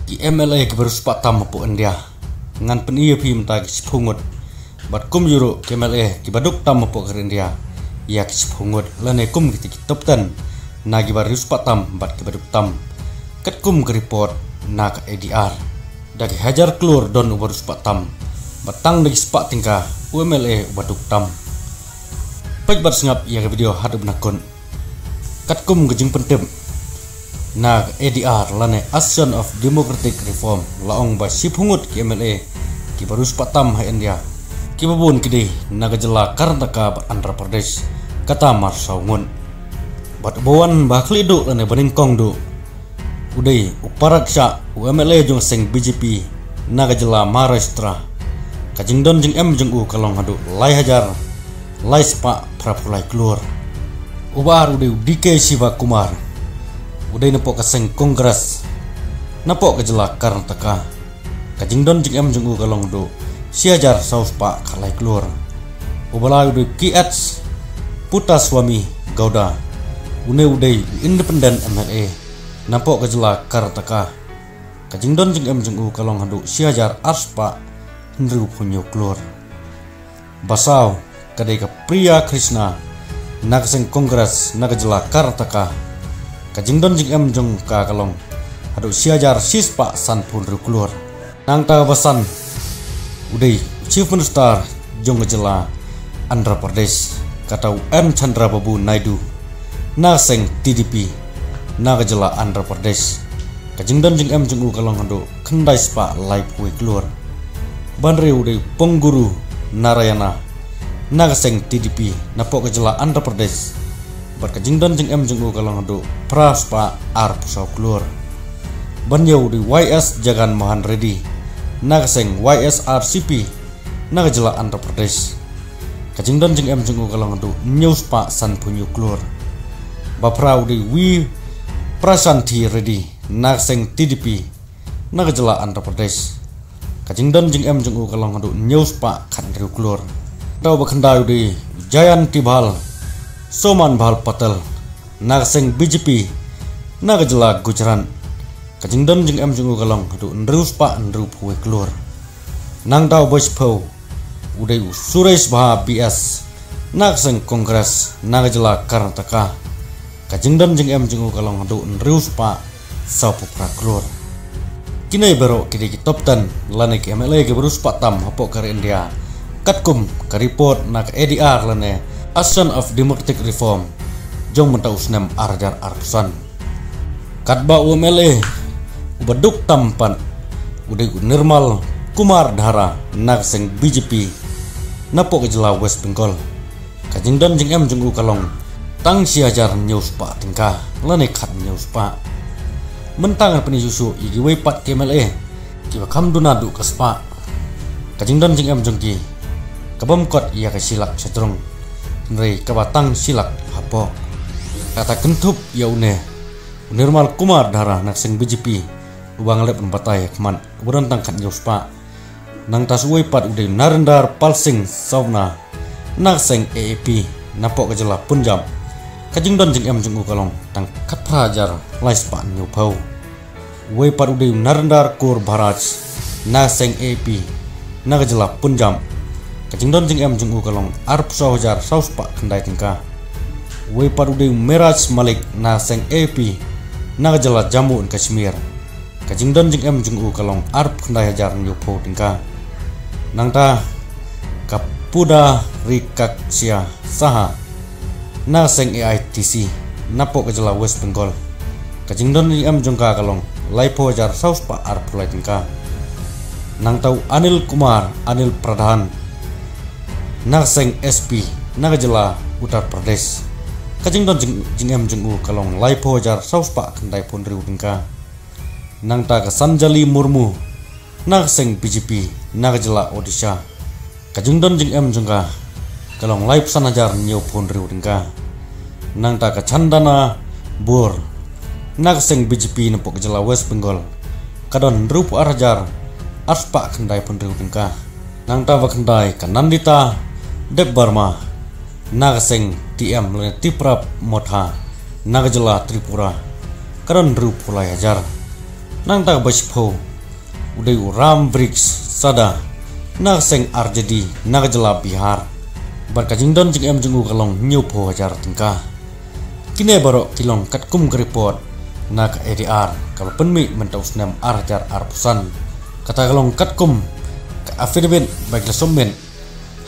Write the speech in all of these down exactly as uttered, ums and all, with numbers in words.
Ki M L A kiba riewspah tam hapoh India, ngan pyni ïa phi mynta ki shiphew ngut. Bad kumjuh ruh ki M L A kiba duk tam hapoh ka ri India, ïa ki shiphew ngut, lane kum kita ki top ten na kiba riewspah tam bad kiba duk tam. Katkum ka report na ka A D R, da ki hajar klur don uba riewspah tam, bad tang da ki spah tyngka u M L A uba duk tam. Peit bad sngap ïa ka video haduh ba nyngkong. Katkum ka jingpyntip na ka A D R lane Association of Democratic Reform, la ong ba shiphew ngut ki M L A kiba riewspah tam ha India, kiba bun ki dei na ka jylla Karnataka bad Andhra Pradesh, kata marsaw ngut. Bad uba wan ba khlieh duh lane ba nyngkong duh, u dei u Parag Shah, u M L A jong ka seng B J P na ka jylla Maharashtra. Ka jingdon jingem jong u ka long haduh lai hajar lai spah phra phew lai klur. Uba ar u dei u D K Shivakumar, u dei napoh ka seng Congress, napoh ka jylla Karnataka. Ka jingdon jingem jong u ka long haduh shi hajar saw spah khatlai klur. Uba lai u dei u K H Puttaswamy Gowda, une u dei u independent M L A napoh ka jylla Karnataka. Ka jingdon jingem jong u ka long haduh shi hajar ar spah hynriew phew hynñiew klur. Ba saw ka dei ka Priya Krishna na ka seng Congress na ka jylla Karnataka. Ka jingdon jingem jong ka ka long haduh shi hajar shi spah san phew hynriew klur. Nangta ba san u dei u Chief Minister jong ka jylla Andhra Pradesh, kata u N Chandrababu Naidu, na ka seng T D P na ka jylla Andhra Pradesh. Ka jingdon jingem jong u ka long haduh khyndai spah lai phew wei klur. Ba hynriew u dei u Ponguru Narayana na ka seng T D P napoh ka jylla Andhra Pradesh, bad ka jingdon jingem jong u ka long haduh phra spah ar phew saw klur. Ba hynñiew u dei u Y S Jagan Mohan Reddy na ka seng Y S R C P na ka jylla Andhra Pradesh. Ka jingdon jingem jong u ka long haduh hynñiew spah san phew hynñiew klur. Ba phra u dei u V Prashanthi Reddy na ka seng T D P na ka jylla Andhra Pradesh. Ka jingdon jingem jong u ka long haduh hynñiew spah khathynriew klur. Nangta uba khyndai u dei u Jayanti Bhal, Soman Bhal Patel na ka seng B J P na ka jylla Gujarat. Ka jingdon jingem jong u ka long haduh hynriew spah hynriew phew wei klur. Nangta uba shiphew u dei u Suresh Bha B S na ka seng Congress na ka jylla Karnataka. Ka jingdon jingem jong u ka long haduh hynriew spah saw phew phra klur. Kine baroh ki dei ki top ten lane ki M L A kiba riewspah tam hapoh ka ri India, katkum ka report na ka A D R lane Association of Democratic Reform jong mynta u snem ar hajar ar phew san. Katba u M L A uba duk tam pat u dei u Nirmal Kumar Dhara na ka seng B J P napoh ka jylla West Bengal. Ka jingdon jingem jong u ka long tang shi hajar hynñiew spah tyngka lane khathynñiew spah. Mynta ngan pyni shuh shuh ïa kiwei pat ki M L A kiba kham duna duh ka spah. Ka jingdon jingem jong ki ka bym kot ïa ka shi lak shajrong, hynrei kaba tang shi lak hapoh. Kata kynthup ïa une u Nirmal Kumar Dhara na ka seng B J P, uba nga la dep ban batai ha khmat, uba don tang khathynñiew spah. Nangta sa uwei pat u dei u Narinder Pal Singh Savna na ka seng A A P napoh ka jylla Punjab. Ka jingdon jingem jong u ka long tang khatphra hajar lai spah hynñiew phew. Uwei pat u dei u Narinder Kaur Bharat na ka seng A A P na ka jylla Punjab. Ka jingdon jingem jong u ka long arphew saw hajar saw spah khyndai tyngka. Uwei pat u dei u Miraj Malik na ka seng A A P na ka jylla Jammu and Kashmir. Ka jingdon jingem jong u ka long arphew khyndai hajar hynñiew phew tyngka. Nangta ka Pudarikakshya Saha na ka seng A I T C napoh ka jylla West Bengal. Ka jingdon jingem jong ka ka long laiphew hajar saw spah arphew lai tyngka. Nangta u Anil Kumar, Anil Pradhan, na ka seng S P na ka jylla Uttar Pradesh. Ka jingdon jing, jingem jong u ka long laiphew hajar saw spah khyndai phew hynriew tyngka. Nangta ka Sanjali Murmu na ka seng B J P na ka jylla Odisha. Ka jingdon jingem jong ka ka long laiphew san hajar hynñiew phew hynriew tyngka. Nangta ka Chandana Bor na ka seng B J P napoh ka jylla West Bengal, ka don hynriewphew ar hajar ar spah khyndai phew hynriew tyngka. Nangta ba khyndai ka Nandita Debbarma na ka seng T M lane Tipra Motha na ka jylla Tripura, ka don hynriewphew lai hajar. Nangta kaba shiphew u dei u Ram Vriksh Chadha na ka seng R J D na ka jylla Bihar, bad ka jingdon jingem jong u ka long hynñiewphew hajar tyngka. Kine baroh ki long katkum ka report na ka A D R kaba la pynmih mynta u snem ar hajar arphew san. Kata ka long katkum ka affidavit ba ki la submit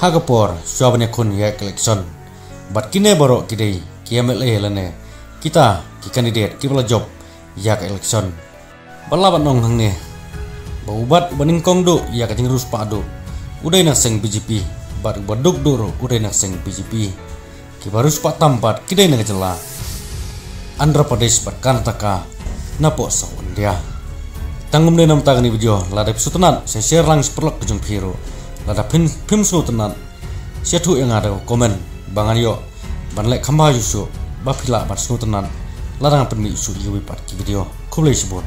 ha ka por shuwa ban ïakhun ïa ka election. Bad kine baroh ki dei ki M L A lane kita ki candidate kiba la jop ïa ka election. Bad lah ban ong hangne ba u Bhatt uba nyngkong duh ïa ka jingriewspah duh u dei na ka seng B J P, bad uba duk duh ruh u dei na ka seng B J P. Kiba riewspah tam pat ki dei na ka jylla Andhra Pradesh bad Karnataka napoh South India. Tang kumne namar kane ka video, lada phi sngewtynnat sa share lang sha ki paralok ki jong phi ruh. Lada phin, phim sngewtynnat, sa ïathuh ïa nga da ka comment ba ngan ïoh ban leh kham bha shuh shuh, ba phi lah ban sngewtynnat lada ngan pynmih shuh ïa kiwei pat ki video. Khublei shibun.